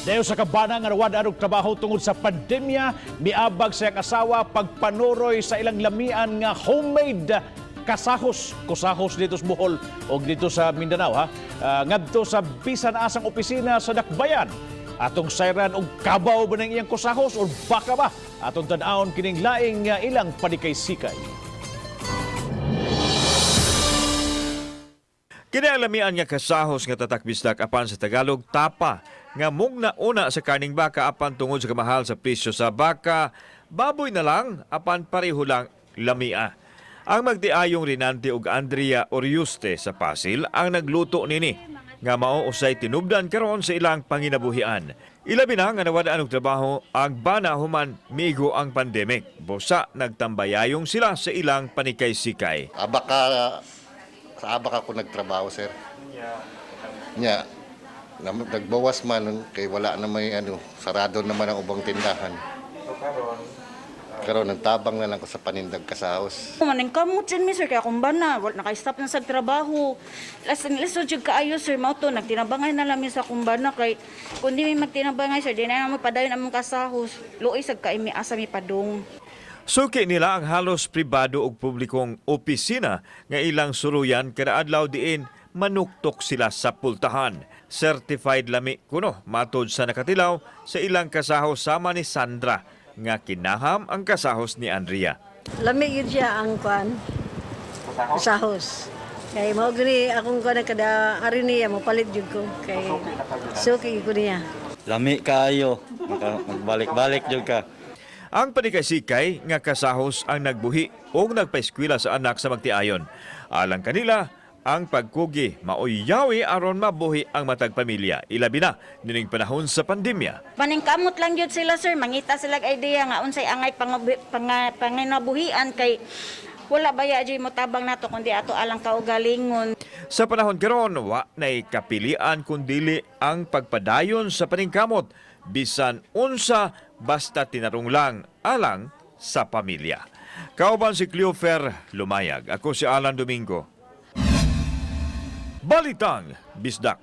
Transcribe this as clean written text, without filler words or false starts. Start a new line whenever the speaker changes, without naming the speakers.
Dayon sa kabana nga nawad og trabaho tungod sa pandemya, miabag sa iyang asawa pagpanuroy sa ilang lamian nga homemade kasahos, kusahos dito sa Bohol o dito sa Mindanao ha. Ngadto sa bisan asang opisina sa Dakbayan. Atong sayran og kabaw ba ng iyang kusahos o baka ba? Atong tan-awon kining laing nga ilang panikay-sikay.
Kini ang lamian nga kasahos nga tatak bisdak apan sa Tagalog tapa nga mugna una sa kaning baka apan tungod sa kamahal sa presyo sa baka, baboy na lang apan pareho lang lamia. Ang magdiayong Rinante ug Andrea Oriuste sa Pasil ang nagluto nini nga mao usay tinubdan karon sa ilang panginabuhian. Ilabi na nga nawad-an og trabaho ang bana human migo ang pandemic. Busa nagtambayayong sila sa ilang panikay-sikay.
Abaka, sa abaka ako nagtrabaho, sir. Nya, nagbawas man kay wala na may ano, sarado naman ang ubang tindahan. Karon nagtabang na lang ko sa panindag kasahos.
Maning kamot mi sir kay akong bana, wala naka-stop na sa trabaho. Las lisod jud kaayo sir mao to nagtinabangay na lang mi sa akong bana kay kun di mi magtinabangay sir di na mo padayon among kasahos. Luoy sad kay mi asa mi padung.
Suki nila ang halos pribado ug publikong opisina nga ilang suruyan kada adlaw diin manuktok sila sa pultahan. Certified lami kuno matod sa nakatilaw sa ilang kasahos sama ni Sandra nga kinaham ang kasahos ni Andrea.
Lami yun siya ang kwan. Sahos. Kay mao gani akong kuan kada ari niya mopalit jud ko kay suki ko niya.
Lami kaayo. Magbalik-balik jud ka.
Ang panikasikay nga kasahos ang nagbuhi o nagpaeskwela sa anak sa magtiayon. Alang kanila, ang pagkugi maoy yawi aron mabuhi ang matag pamilya. Ilabi na nining panahon sa pandemya.
Paningkamot lang jud sila sir, mangita sila og idea nga unsay angay panginabuhian kay wala baya jud mo tabang nato kundi ato alang kaugalingon.
Sa panahon karon, wa nay kapilian kundili ang pagpadayon sa paningkamot bisan unsa basta tinarong lang alang sa pamilya. Kauban si Cleofer Lumayag. Ako si Alan Domingo. Balitang Bisdak.